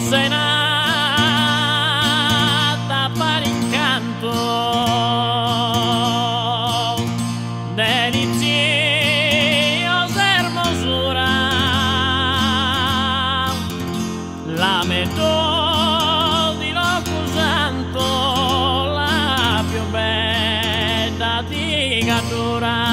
sei nata per incanto, deliziosa hermosura, la metto di loco santo, la più bella di Gaddura.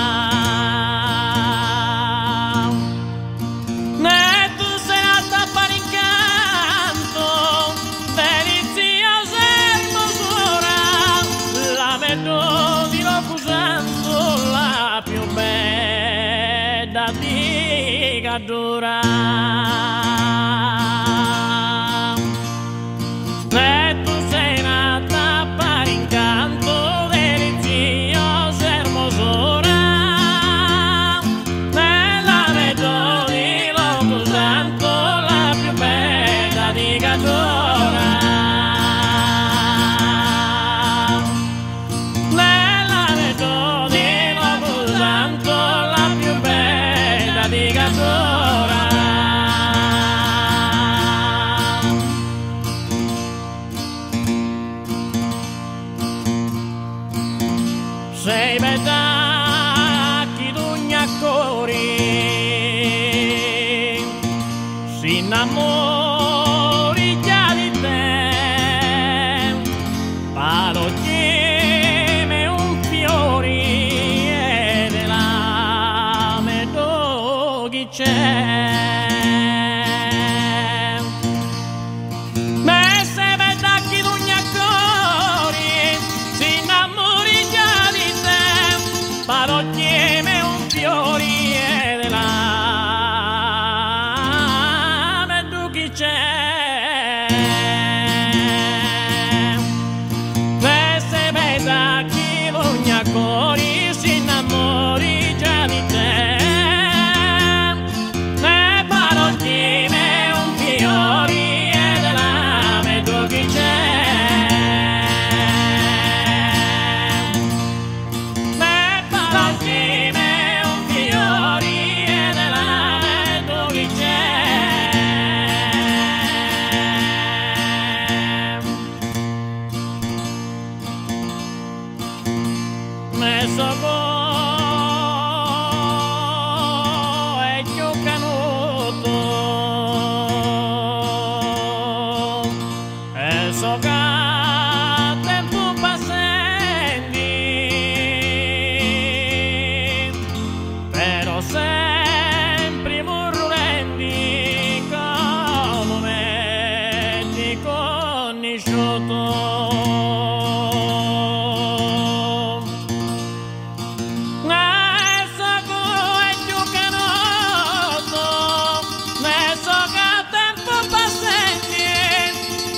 Né tu sei nata per incanto, deliziosa hermosura, la metto di loco santo, la più bella di Gaddura. Né tu sei nata per incanto, deliziosa hermosura, nella metto di loco santo, la più bella di Gaddura. Nella metto di loco santo, la più bella di Gaddura. Sei bella chi dugna cori, si innamori già di te, parogli me un fiori e della metto chi c'è. Me se bella chi dugna cori, si innamori già di te, parogli me un fiori e della metto chi c'è. Me se bella chi dugna cori, si innamori già di te, me parogli me un fiori e della metto chi c'è. Me parogli me un fiori e della metto chi c'è. Me so e più canuto, e so che tempo passendi, però sempre murmurendi come me ti conosciuto. Ne so che più canuto, ne so che tempo passendi,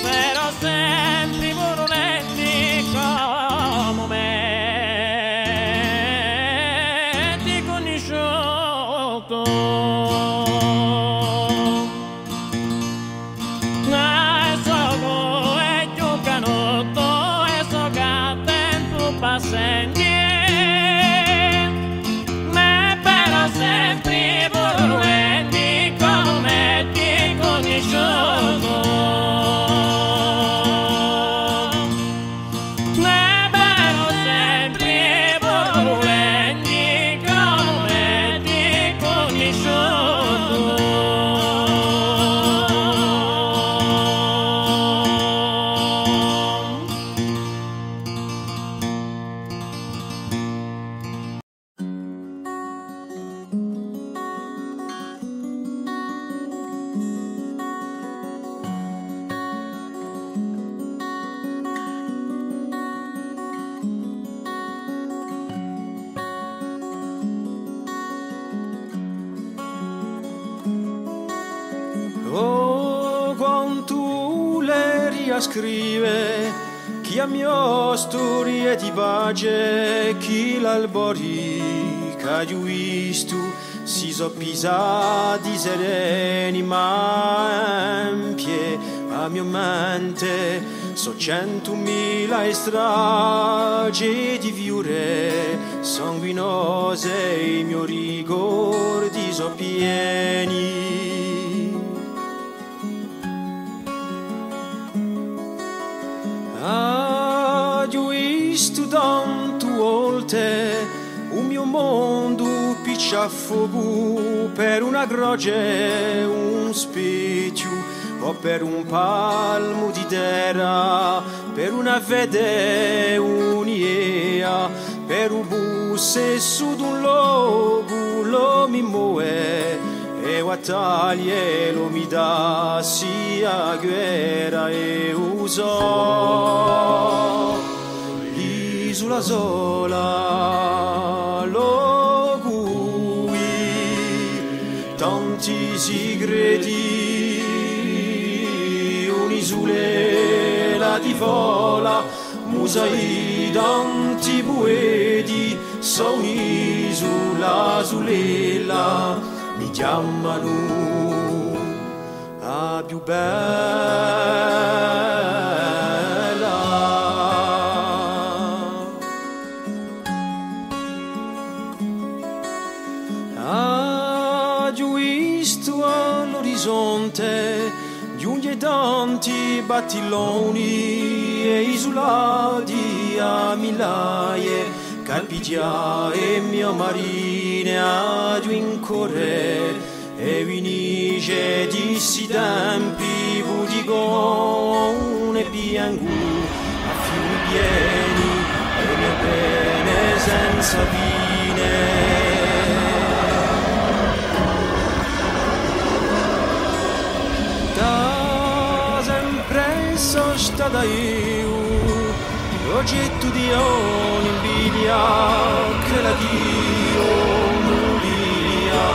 però sempre murmurendi come me ti conosciuto. Ne so che più canuto, e so che tempo passendi, me però sempre murmurendi come ti conosciuto. Me però sempre murmurendi come ti conosciuto. Oh, quanto le scrive chi a mio storie di pace, chi l'albori che ho visto si so pisati sereni ma empie a mia mente so 100.000 stragi di fiore sanguinose i miei ricordi so pieni. tantu 'olte u mio mondo piccia fogu per una croce, un specchio o per un palmo di terra, per una fede un'idea, per un possesso d'un luogo lo mi muove e battaglie lo mi dà sia guerra e uso l'isola sola lo cui tanti segreti un'isola di vola musei tanti poeti so un'isola sulella mi chiamano a più bella. Aggio visto all'orizzonte giunge tanti battilloni e isolati a migliaia Calpidia e mia marina in cuore e vinisce di si tempi budigone biangu a fiumi pieni e mio bene senza fine. Da sempre sono stata io oggetto di ogni invidia che la Dio mulia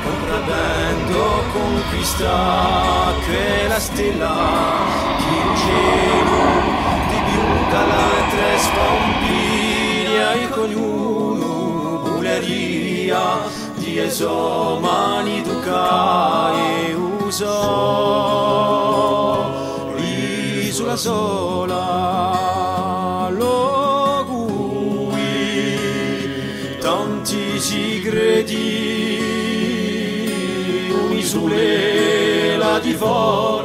comprendendo conquista quella stella che in cielo di più dall'altra spompiglia e con ognuno buleria di esomani duca e usò l'isola sola lo cui tanti segreti un'isola di vola.